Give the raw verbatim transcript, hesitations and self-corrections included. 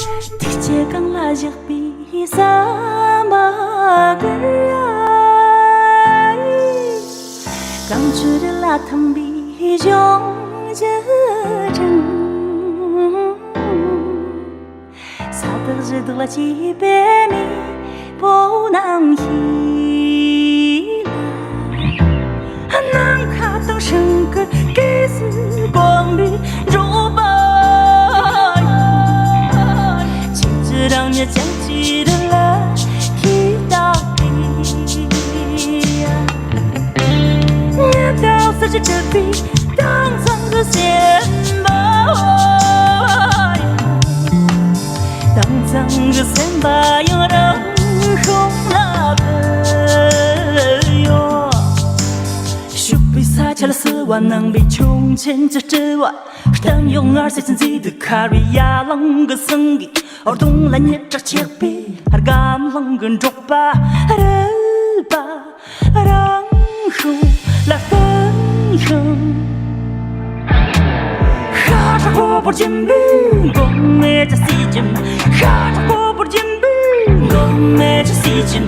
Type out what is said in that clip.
ཐུགས་བསྐྱེད་གང་ལ་བཞག་པའི་ས་མ་གར། གངས་ཆུ་རི་ལ་ཐིམ་པའི་གཞུང་བཞི་ཕྲེང་། ས་བདག་གཞི་བདག་ལ་གཅེས་པའི་མེས་པོ་རྣམས་ཤེས་ལ། ནམ་མཁའ་དང་ཤིང་གི་སྐད་སུ་གོམ་པའི་འགྲོ་བ་ཡིན། ཆོས་ཀྱི་རང་ཉིད་ཅན་གྱི་རི་ལ་ཁྱེད་བཏགས་པའི། ཉི་ཟླ་གསལ་བྱེད་གྲུབ་པའི་དྭངས་གཙང་གི་སེམས་པ། དྭངས་གཙང་གི་སེམས་པ་ཡང་རང་ཤུགས་ལ་བུད་ཡོད། ཕྱུག་པའི་ས་ཆ་ལ་བསིལ་བ་ནང་པའི་ཁྱུང་ཆེན་གྱི་སྤྲུལ་བ། གཏམ་གཡོག་ངར་སེར་གྱི་མཛེས་སྡུག་ཁ་བའི་ཡ་ལང་གི་སེང་གེ། གདོང་ལ་མཉེན་དྲག་ཆེ་བའི་སྒམ་ལང་གི་འབྲོག་པ་རུས་པ། རང་ཤུགས་ལ་བརྟེན་ཞིང་། ཤ་ཁྲག་ཁོལ་པོར་སྦྱིན་པའི་མགོན་མེད་ཀྱི་སྲས་ཀྱི། ཤ་ཁྲག་ཁོལ་པོར་སྦྱིན་པའི་མགོན་མེད་ཀྱི་སྲས་ཀྱི།